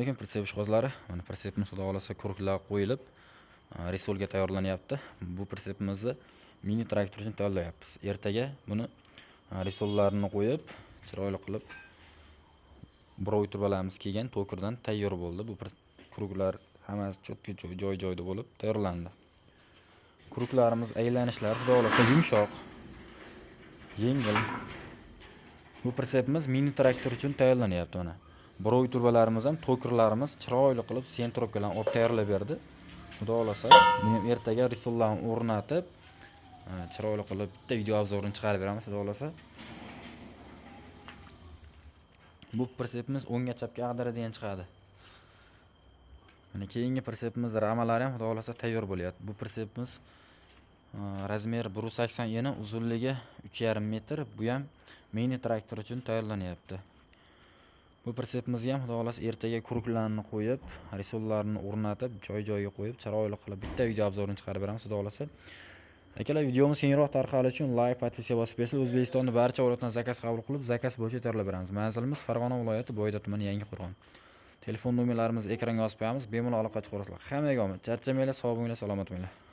Alaykum, прицеп ishqibozlari. Mana прицеп imiz, xudo xohlasa, круг lar qo'yilib, рисол ga tayyorlanyapti. Bu прицеп imizni mini traktor uchun tayyorlayapmiz. Ertaga buni рисол larini qo'yib, chiroyli qilib буровой trubalarimiz kelgan, токарь dan tayyor bo'ldi. Bu круг lar hammasi чётко joy-joyida bo'lib tayyorlandi. Круг larimiz aylanishlari, xudo xohlasa, yumshoq, yengil. Bu прицеп imiz mini traktor uchun tayyorlanyapti mana. Буровой trubalarimiz ham токарь larimiz chiroyli qilib центровка larni olib tayyorlab berdi. Xudo xohlasa, buni ham ertaga рисол larni o'rnatib, chiroyli qilib bitta video обзор ini chiqarib beramiz, xudo xohlasa. Bu прицеп imiz o'ngga chapga ag'daradigan chiqadi. Mana keyingi прицеп imiz ramalari ham, xudo xohlasa, tayyor bo'lyapti. Bu прицеп imiz размер 1.80 eni, uzunligi 3,5 metr. Bu ham mini traktor uchun tayyorlanyapti. Bu прицеп imizga ham, xudo xohlasa, ertaga круг larni qo'yib, рисол larni o'rnatib, joy-joyiga qo'yib, chiroyli qilib bitta video обзор ini chiqarib beramiz, xudo xohlasa. Akalar, videomiz kengroq tarqalishi uchun layk, подписка bosib qo'yasizlar. O'zbekistonning barcha viloyatidan заказ qabul qilib, заказ bo'yicha tayyorlab beramiz. Manzilimiz Farg'ona viloyati, Boyda tumani, Yangiqo'rg'on. Telefon nomerlarimizni ekranga yozib qo'yamiz. Bemalol aloqa chiqarasizlar. Hammaga omad. Charchamanglar, sog' bo'linglar, salomat bo'linglar.